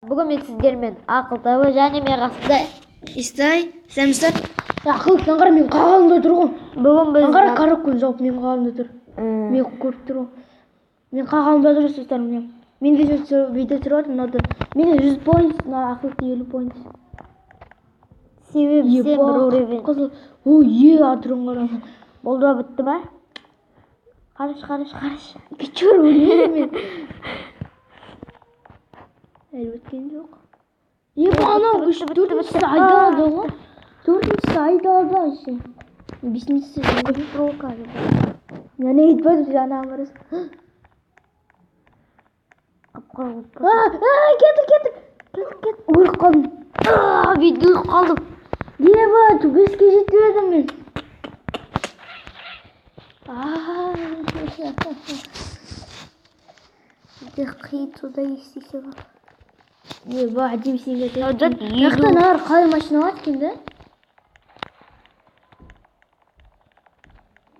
Бүгін мен сіздермен Ақыл ТВ және мен қасымда Естай, сәлеметсіздер. Ақыл, қара, мен қағалымда тұр ғой. Бүгін біз Қара, коробканы жауып мен қағалымда тұр. Мен көріп тұр ғой. Мен қағалымда тұр, достар, міне. Мен видео түсіріп жатырмын, мынада. Менде 100 поинт, мына Ақылдың 50 поинт. Себебі сен бір уровень. Қызыл. Ой, е, атырын қара. Болды ма, бітті ма? Қараш, қараш, қараш. Кечір, өлмедім мен. Әлі біткен жоқ. Анау үш, төртіншісі айдалады ғой. Төртіншісі айдалады вообще. Бесіншісі Тұр қазір. Мен не айтпадым, сен анаған барасың. Қап-қара болып А, а, кетір, кетір. Кет, кет. Өліп қалдым. А, мен өліп қалдым. Еба, беске жетіп едім мен. Бізде қиын сонда естисің. Еба, әдемі сен кетеді. Жат, Мына нар қалай машина алады екен да?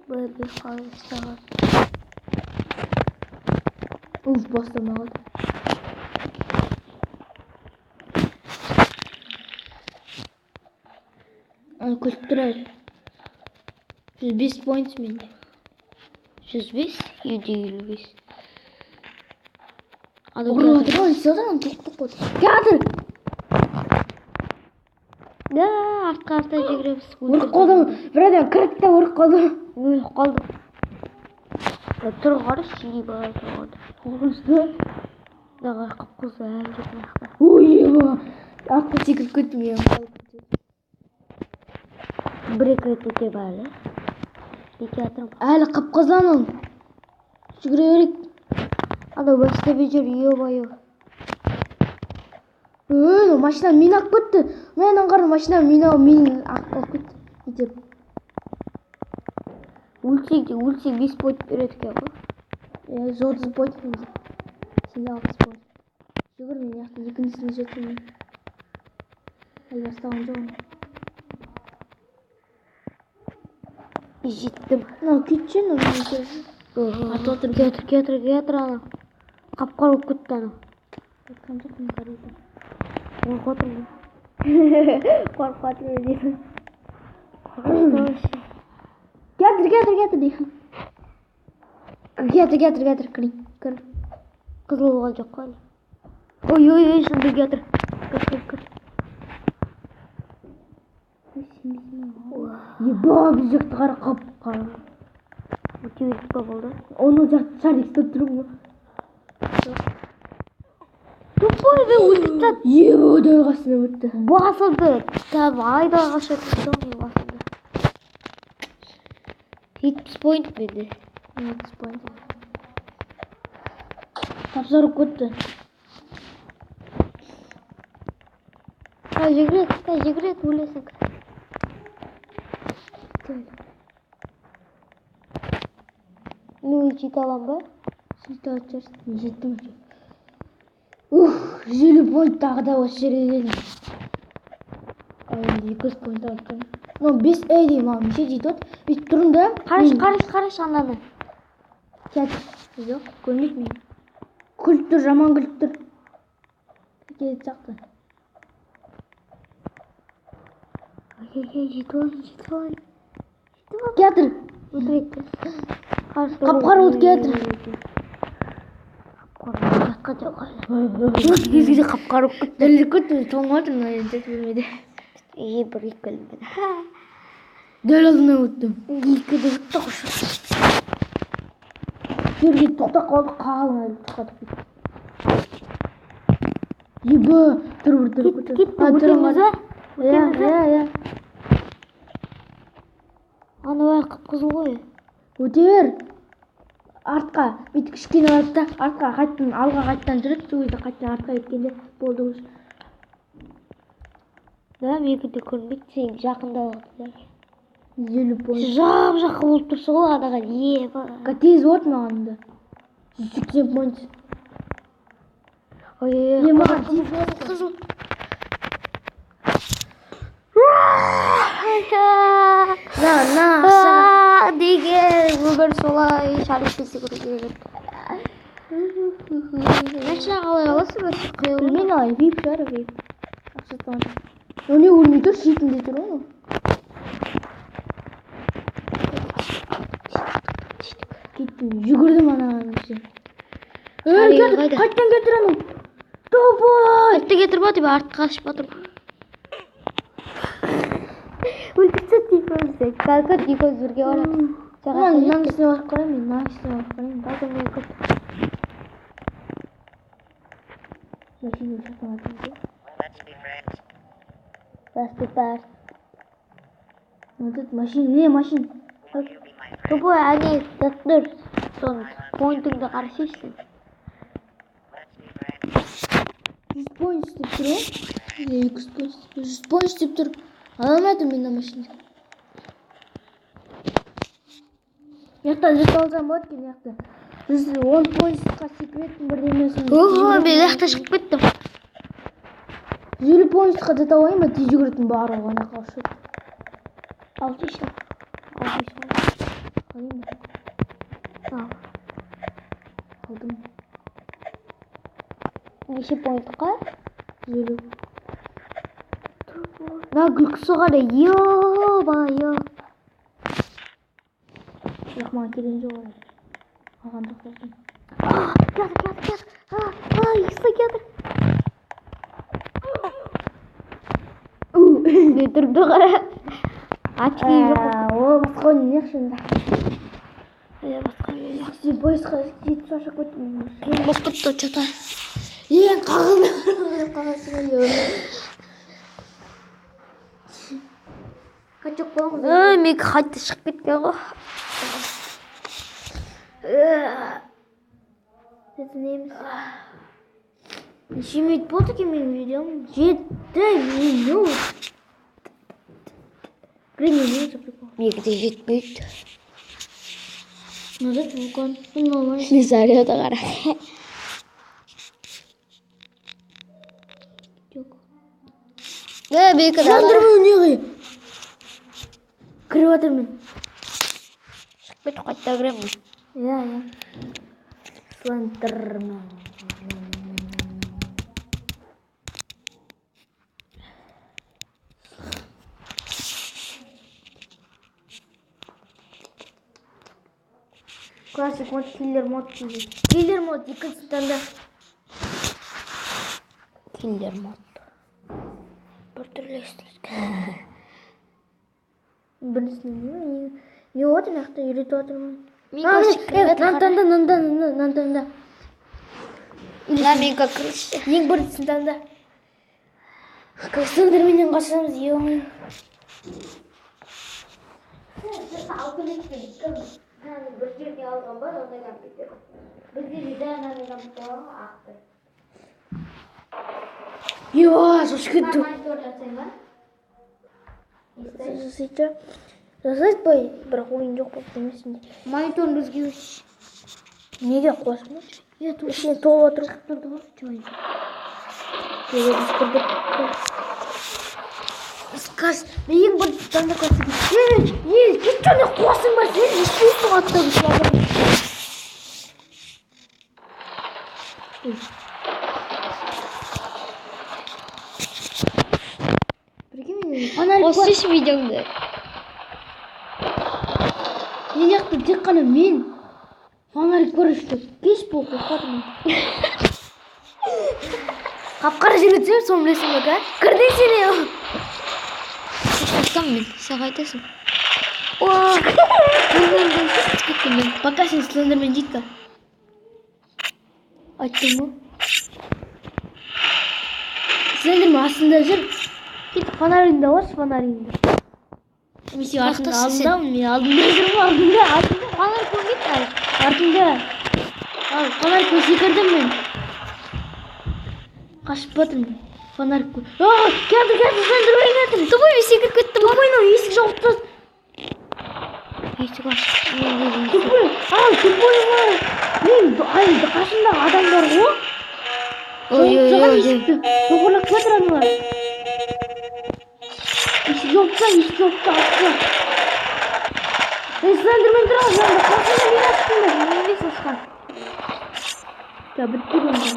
Бір қалай ұстаған. Уф, бастамай қалды. Ана күліп тұр әлі. 105 поинт менде. 105, 755. Ұрып отыр ғой, не істеп отыр, ана тоқтап қойды. Театр! Да, артқа артқа жүгіреміз. Өліп қалдым. Бір адам кірді де өліп қалдым. Өліп қалдым. Тұр қарашы, еба, тұрғанда. Қорқынышты. Мына қып-қызыл әлі жоқ мына жақта. Ой, еба. Артқа секіріп кеттім, мен қалып кеттім. Бір екі рет өтемін әлі. Екі атырмын. Әлі қып-қызыл анау. Жүгіре берейік. Анау бастап жүр, ё-моё. Ой, анау машина мені алып кетті. Мен ананы қарадым, машина мені алып кетті. Итеріп. Өлсек де, өлсек 5 поинт береді екен ғой. Иә, 130 поинт менде. Сенде 60 поинт. Жүгір, мен мына жақта екіншісіне жеттім. Әлі бастаған жоқпын. Жеттім. Мынау кетші, мынау менің сөзім. Атып отыр. Кетір, кетір, кетір анау. Қап-қара болып кетті анау. Айтқан жоқпын, қарайды. Қорқып отырмын. Қорқып отырмын дейді. Қорқынышты вообще. Кетір, кетір, кетір дейді. Кетір, кетір, кетір, кір, кір. Қызыл болған жоқ қой әлі. Ой, ой, ой, шынды кетір. Кір, кір, кір. Еба, біз жақты қара, қап-қара. Өте бердік па болды? Оны жақты шарик ұстап тұр ғой. Тупой, мен өлтіріп тастады. Еба, дәл қасынан өтті. Басылды. Там айдалға шақырды, мен басылды. 70 поинт менде. 70 поинт. Тапсырып кетті. Та жүгіреді, та жүгіреді, өлесің. Мен жете аламын ба? Жете алатын шығарсың. Мен жеттім уже. Ух, 150 поинт тағы да осы жерге келдім. Ал енді 200 поинт алып тұрмын. Мынау 5 эй деймін, маған неше жетіп отыр? Бүйтіп тұрмын да. Қараш, қараш, қараш ананы. Кет. Жоқ, көрмейді мені. Күліп тұр, жаман күліп тұр. Келетін сияқты. Ай, ай, ай, жетіп алайын, жетіп алайын. Жетіп алайын. Келатыр. Өтірік. Қап-қара болып келатыр. Қап-қара болып жатқан жоқ әлі. Кезінде қап-қара болып кетті. Дәлелдеп кетті, мен тоңып жатырмын, мына жерде бөлмеде. Е, бір екі ілінбеді. Дәл алдынан өттім. Екі де өтті ғой. Жерге тоқтап қалды, қалың әлі тоқтатып кетті. Еба, тұр бір тұр. Кетті, кетті, өтеміз ба? Иә, Өтеміз ба? иә, иә. Анау әлі қып-қызыл ғой. Өте бер. Артқа, бүйтіп кішкене барады да, артқа қайтадан, алға қайтадан жүреді, сол кезде қайтадан артқа кеткенде болды уже. Да, менікі де көрінбейді, сен жақындап алдың. 150 поинт. Жап-жақын болып тұрсың ғой анаған, еба. Тез болады маған да. 180 поинт. Ой, ой, ой, Е, маған қызыл, тез болады. қызыл. На, на, ақша. Деген өмір солай шарикпен секіру керек. Машина қалай аласың вообще? Қиын. Білмеймін, ай, вип шығар, вип. Ақша табады. Ол не өлмей тұр, шетінде тұр ғой. Кеттім, жүгірдім анаған. Шаригің қайда? Қайтадан кетір анау. Давай! Қайтта кетір ба деп артқа қашып жатырмын. Өлтірсе екеумізді. Қазір екеуміз бірге барамыз. Мынаның үстіне барып қараймын мен, мынаның үстіне барып қараймын. Қазір мен көп. Машина сатып жатырмыз. Басты бар. Вот тут машина, не машина. Тупой, әне тұр. Соны поинтыңды қарасайшы. 100 поинт деп тұр ғой. Не, 200 поинт. 100 поинт деп тұр. Ала алмадым мен мына машина. Мына жақтан 100 алсам болады екен, мына жақта. 110 поинтқа секіретін бірдемесін. Ого, мен жақта шығып кеттім. 150 поинтқа жата алайын ба, тез жүгіретін барлығы ана жаққа ұшып. Алты еще. Алты еще. Алайын ба? Ал. Алдым. Неше поинтқа? 150. Мына күлкісі қара, ё-моё. Бірақ маған керегі жоқ олар. Алған жоқ болсын. А, келатыр, келатыр, келатыр. А, а, иксы келатыр. Мен тұрды қара. Очки жоқ. О, басқа ойын не енді? Е, басқа ойын жоқ. 80 поинтқа жетіп шаршап кеттім мен. Қиын болып кетті, чё-то. Ең қағылды. Қағасы келді. Качок боламыз. Ой, мен қайта шығып кеткен ғой. Жетінеміз. Неше минут болды екен менің видеом? 7 минут. Гренни не за прикол? Менікі де 7 минут. Назад вулкан. Ну, нормально. Слесарёды қара. Жоқ. Е, менікі де Жандырмын не ғой? Кіріп жатырмын. Шығып кетіп қайта кіремін. Иә, иә. Слендермен. Классик мод, киллер мод дейді. Киллер мод екінші таңда. Киллер мод. Бір түрлі естіледі. Біріншісінде не не болып жатыр мына жақта үйретіп жатырмын. Мен классик кіріп жатыр, Мынаны таңда, мынаны таңда, мынаны таңда. Мына менікі кірші. Ең біріншісін таңда. Слендерменнен қашамыз, ё-моё. Бір жерде алған ба, ондай компьютер. Бізде де дәл мынандай компьютер бар ғой, ақты. Ё, шошып кеттім. Монитор жасайын ба? Жасайды. Жасайды бай, бірақ ойын жоқ болып демесін. Мониторын бізге Неге қосып? Е, тут Ішіне толып отыр. шығып тұрды ғой, чё ойын. Неге біз кірдік? Сказ, мен ең бірінші таңда классик. Ей, ей, кетші ана қуасың ба сен? Не істейсің аттап жатыр? Прикинь, мен фонарик бар. Қосшы видеоңды. Мен жақта тек қана мен фонарик бар что кеш болып қорқатырмын. Қап-қара жерге түсемін, соны білесің бе, ка? Кірдің сен е. Қорқам мен, сен қайтасың? О, кеттім мен. Пока сен Слендермен жейді. Айттым ғой. Слендермен астында жүр. Кет фонаригіңді алшы, фонаригіңді. Мен сен артында Қаяқтасың сен? алдындамын, мен алдында жүрмін, алдында, артында. Фонарь көрмейді әлі. Артында. Ал, фонарик секірдім мен. Қашып батырмын. Фонарик көр. А, келді, келді, Слендермен келді. Тупой, мен секіріп кеттім. Тупой, мынау есік жауып тастады. Есік ашық. Мен деген Тупой, а, тупой бар. Мен, ай, қасымдағы адам бар ғой. Ой, ой, Жауып ой, ой. есікті. Тоқырлап жатыр аналар. Есік жауып таста, есік жауып таста, ашты. Ей, Слендермен тұр ғой, жанында. Қасымда, мен астымда. Мен емес асқан. Все, бітті енді.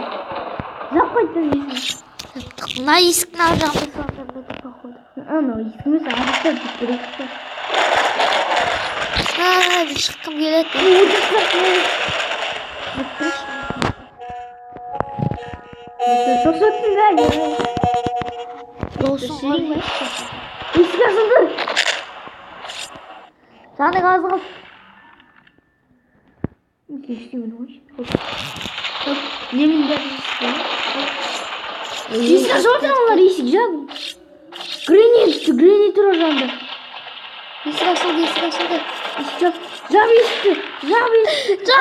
Жап қайтадан есік. Жаптық. Мына есіктің ар жағында сондықтан походу. Анау есік емес, ар жақта бір есік бар. А, мен шыққым келеді. Бітті. Шошыттың да. Досың ғой. Есік ашылды. Жаның аз қалды. Ештеңе ғой. Немен бәрі есік ашып жатыр аналар, есік жап. Гренни түсті, Гренни тұр жанында. Есік ашылды, есік ашылды. Есік жап, жап есікті, жап есікті.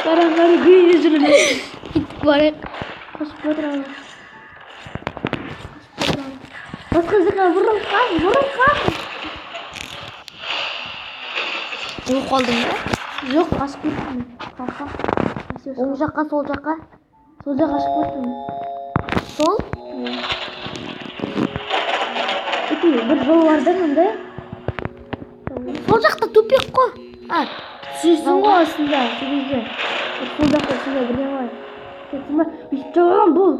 Қара, қара, Гренни жүр. Кеттік, барайық. Қашып жатыр ана. Қашып жатыр ана. Басқа жаққа бұрыл, қаш, бұрыл, қаш. Өліп қалдың ба? Жоқ, қашып кеттім мен. Қалқа. Оң жаққа, сол жаққа. Сол жаққа қашып кеттім. Сол? Өте бір жол бар да мындай. Сол жақта тупик қой. А, Түсесің ғой астында, сол кезде. Бір сол жақта сондай бірдеңе бар. Кеттің ба? Өйтіп жабылған бұл.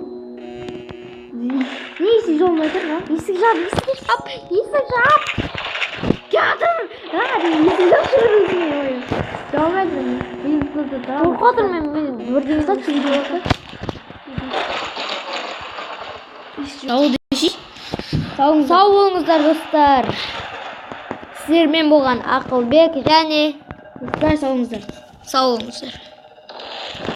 Не есік жабылмай тұр, а? Есік жап, есік жап, есік жап. Келатыр! А, есік жап жүр өзіңе, ой. Жабылмай тұр. Мен тут тұрамын. Қорқып отырмын мен, мен бірдеңе. Ұстап видео. Сау десей. Сау болыңыздар, достар. Сіздермен болған Ақылбек және Достар, сау болыңыздар. Сау болыңыздар.